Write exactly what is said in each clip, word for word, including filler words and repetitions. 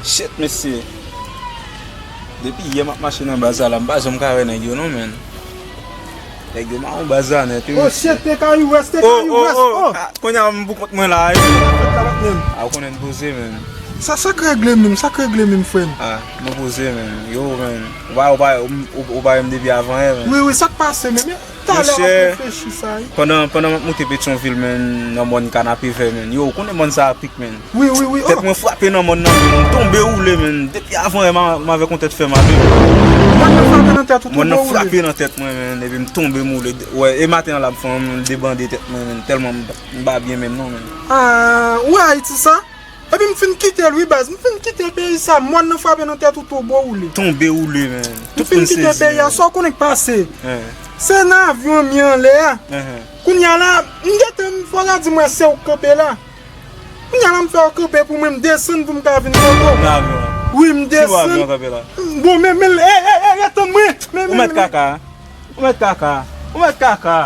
Shit, mesye. Depi yè m ap mache nan baz la, m pa janm ka wè nèg yo non, menn. Nèg yo mawon baz la nèt, wi, mesye. Oh shit, T K U S, T K U S, oh, oh. Ah, kounye a m pou kont mwen la, wi. Sa fèt la, patnè m? Ah, ou konnen n poze, menn. Sa, sa k regle menm, sa k regle menm, frè m? Ah, nou poze, menn. Yo, menn. Ou pa, ou pa, ou, ou, ou pa wè m depi avan yè, menn. Wi, wi, sa k pase menm? Talè w ap reflechi sa, wi. Monchè, pandan, pandan m ap moute Petyonvil, menn, nan mòn Kanapevè, menn. Yo, ou konnen mòn sa a pik, menn. Wi, wi, wi, oh. Tèt mwen frape nan mòn nan, menn. M tonbe woule, menn. Depi avan yè, m a, m avèk yon tèt fè mal, wi. Mòn nan frape nan tèt ou, tonbe woule. Mòn nan frape nan tèt mwen, menn. Epi m tonbe, m woule. Wè, e maten an la, m fè yon debande tèt mwen, menn. Tèlman m, m pa byen menm, non, menn. Ah, ou wè Ayiti sa? Epi m fin kite l wi baz, m fin kite peyi sa, mòn nan frape nan tèt ou tonbe woule. Tonbe woule, menn. M fin kite peyi a, sa w konnen k pase? Se nan avyon an m ye anlè a. Kounye a la, m gentan, fò w ta di mwen se ou k kanpe la. Kounye a la, m fè w kanpe pou mwen, m desann pou m ka vin kote w. Nan avyon an? Wi, m desann. Bon, men, men, e, e, e, e, tann mwen. Ou mèt kaka. Ou mèt kaka. Ou mèt kaka.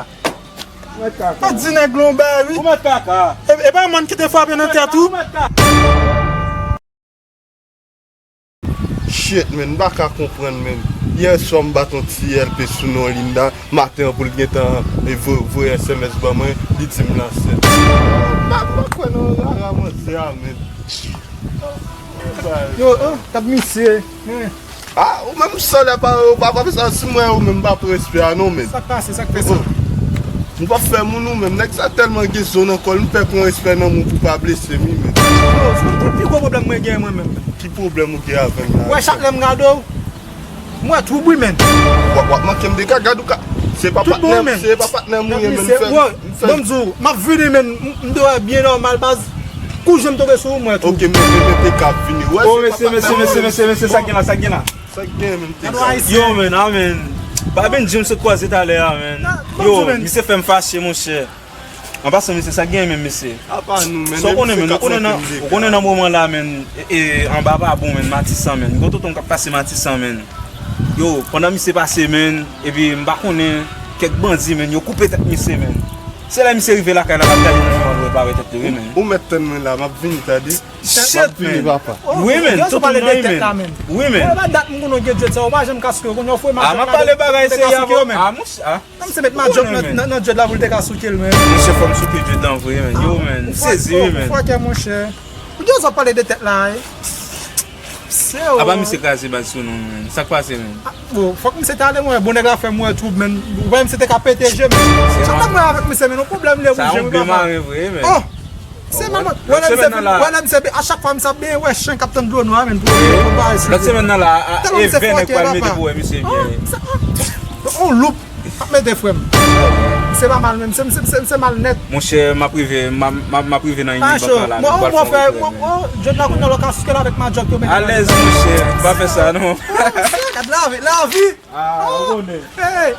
Ou mèt kaka. Pa di nèg lan yon bagay, wi. Ou mèt kaka. E, e pa mòn ki te frape nan tèt ou? Ou mèt kaka. Shit, menn, m pa ka konprann, menn. Yè swa m bat yon ti L P sou non Linda, maten an pou l gentan, e, vo-, voye S M S ban mwen, li di m l ansent. M pa, m pa kwè nan rara manzè a, menn. Yo, oh, gad misye. Ah, ou menm sanlè pa, ou pa, pa fè sa, si m wè ou menm pa pran respè a non, menn. Sa k pase, sa k fè sa? M p ap fè moun ou menm. Nèg sa tèlman gen zo nan kò l, m pè pran respè nan men w pou pa blese m, wi, menn. Yo, se pi gwo pwoblèm mwen gen mwen menm. Ki pwoblèm ou gen avè m la? Wè, chak lè m gade w, m wè twoub wi, menn. W ap, w ap manke m dega, gad ou ka. Se pa patnè m, se pa patnè m ou ye, menn, m fè. Bon, m di w, m ap vini, menn, m, m te wè byen nòmal, baz. Kou je m tonbe sou ou, m wè twoub. Ok, men, men, men, te ka vini. Wè, se pa patnè m ou ye. Oh, mesye, mesye, mesye, mesye, sa k gen la, sa k gen la? Sa k gen, menn, te ka. Yo, menn, ah, menn. Babin James sot kwaze talè a, menn. Yo, misye fè m fache, monchè. An pasan, mesye, sa k gen menm, mesye? Apa nou, menn. Sa w konnen, menn, ou konnen nan, ou konnen nan moman la, menn, e, e, anba pa bon, menn, Matisan, menn. Gon tonton k ap pase Matisan, menn. Yo, pandan misye pase, menn, epi m pa konnen, kèk bandi, menn, yo koupe tèt misye, menn. Se lè misye rive lakay la, l ap gade nan miwa, l wè l pa wè tèt li, wi, menn. Ou mèt tann mwen la, m ap vini, tande. Shit, man. Wi, men, tout moun nan, wi, men. Wi, men. Mwen pa dat m konnen w gen dread sa, ou pa janm ka souke, ou konnen w foure madyòk la, m te ka souke yo, men. Ah, monchè, ah. Non, m se met madyòk nan, nan, nan dread la pou l te ka souke l, men. Monchè, fò m souke dread la vre, men. Yo, men, m sezi, wi, men. Ou fòkè, monchè. Ou gen zòt pale de tèt la, wi. Apa misye kraze baz sou nou, men. Sa k pase, men? Ah, bon, fòk misye t ale, mwen. Bon, nèg la fè m wè twoub, men. Ou wè misye te ka pete je, men. Chak lè m wè avèk misye, men, yon pwoblèm li wouje, wi, papa. Sa yon ble mare vre, men. Oh! Se manman. Wè lè misye vin, wè lè misye vin, a chak fwa misye ap benyen, wè chen k ap tann dlo nwa, men, pou, pou bay sou. Lòt semèn nan la, a, e ven nèg pral mete pou wè misye byen. Oh, sa, oh, yon loup ap mete, frè m. Se pa mal menm, se, se, se, se mal nèt. Monchè, m ap rive, m ap, m ap, m ap rive nan inivaka la, men m pral fè yon retounen. Dread la kounye a, lò ka souke l avèk madyòk yo, men. Alèz, monchè, pa fè sa, non. Gad lavi, lavi. Ah, ou konnen. Hey.